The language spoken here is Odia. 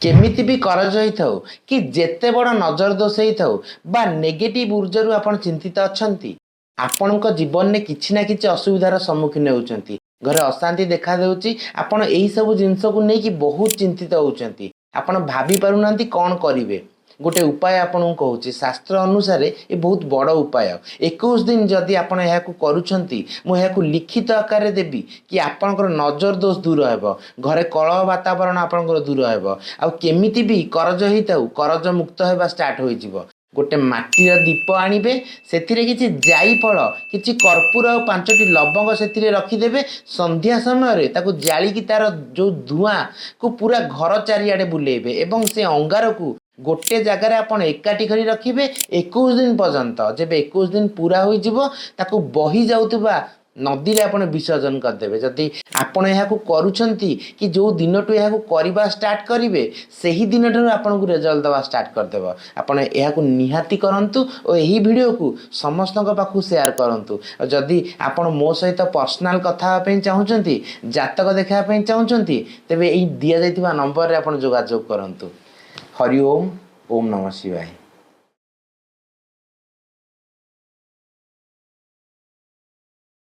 କେମିତି ବି କରଜ ହେଇଥାଉ କି ଯେତେ ବଡ଼ ନଜର ଦୋଷ ହେଇଥାଉ ବା ନେଗେଟିଭ୍ ଉର୍ଜାରୁ ଆପଣ ଚିନ୍ତିତ ଅଛନ୍ତି, ଆପଣଙ୍କ ଜୀବନରେ କିଛି ନା କିଛି ଅସୁବିଧାର ସମ୍ମୁଖୀନ ହେଉଛନ୍ତି, ଘରେ ଅଶାନ୍ତି ଦେଖାଦେଉଛି, ଆପଣ ଏହିସବୁ ଜିନିଷକୁ ନେଇକି ବହୁତ ଚିନ୍ତିତ ହେଉଛନ୍ତି, ଆପଣ ଭାବି ପାରୁନାହାନ୍ତି କ'ଣ କରିବେ। ଗୋଟେ ଉପାୟ ଆପଣଙ୍କୁ କହୁଛି, ଶାସ୍ତ୍ର ଅନୁସାରେ ଏ ବହୁତ ବଡ଼ ଉପାୟ। 21 ଦିନ ଯଦି ଆପଣ ଏହାକୁ କରୁଛନ୍ତି, ମୁଁ ଏହାକୁ ଲିଖିତ ଆକାରରେ ଦେବି କି ଆପଣଙ୍କର ନଜର ଦୋଷ ଦୂର ହେବ, ଘରେ କଳହ ବାତାବରଣ ଆପଣଙ୍କର ଦୂର ହେବ, ଆଉ କେମିତି ବି କରଜ ହେଇଥାଉ କରଜ ମୁକ୍ତ ହେବା ଷ୍ଟାର୍ଟ ହୋଇଯିବ। ଗୋଟେ ମାଟିର ଦୀପ ଆଣିବେ, ସେଥିରେ କିଛି ଜାଇଫଳ, କିଛି କର୍ପୂର ଆଉ 5ଟି ଲବଙ୍ଗ ସେଥିରେ ରଖିଦେବେ। ସନ୍ଧ୍ୟା ସମୟରେ ତାକୁ ଜାଳିକି ତାର ଯେଉଁ ଧୂଆଁକୁ ପୁରା ଘର ଚାରିଆଡ଼େ ବୁଲେଇବେ ଏବଂ ସେ ଅଙ୍ଗାରକୁ ଗୋଟେ ଜାଗାରେ ଆପଣ ଏକାଠି କରି ରଖିବେ 21 ଦିନ ପର୍ଯ୍ୟନ୍ତ। ଯେବେ 21 ଦିନ ପୁରା ହୋଇଯିବ, ତାକୁ ବହି ଯାଉଥିବା ନଦୀରେ ଆପଣ ବିସର୍ଜନ କରିଦେବେ। ଯଦି ଆପଣ ଏହାକୁ କରୁଛନ୍ତି କି ଯେଉଁ ଦିନଠୁ ଏହାକୁ କରିବା ଷ୍ଟାର୍ଟ କରିବେ, ସେହି ଦିନଠାରୁ ଆପଣଙ୍କୁ ରେଜଲ୍ଟ ଦେବା ଷ୍ଟାର୍ଟ କରିଦେବ। ଆପଣ ଏହାକୁ ନିହାତି କରନ୍ତୁ ଓ ଏହି ଭିଡ଼ିଓକୁ ସମସ୍ତଙ୍କ ପାଖକୁ ସେୟାର କରନ୍ତୁ। ଆଉ ଯଦି ଆପଣ ମୋ ସହିତ ପର୍ସନାଲ୍ କଥା ହେବା ପାଇଁ ଚାହୁଁଛନ୍ତି, ଜାତକ ଦେଖାଇବା ପାଇଁ ଚାହୁଁଛନ୍ତି, ତେବେ ଏହି ଦିଆଯାଇଥିବା ନମ୍ବରରେ ଆପଣ ଯୋଗାଯୋଗ କରନ୍ତୁ। ହରି ଓମ୍, ଓମ୍ ନମଃ ଶିବାୟ।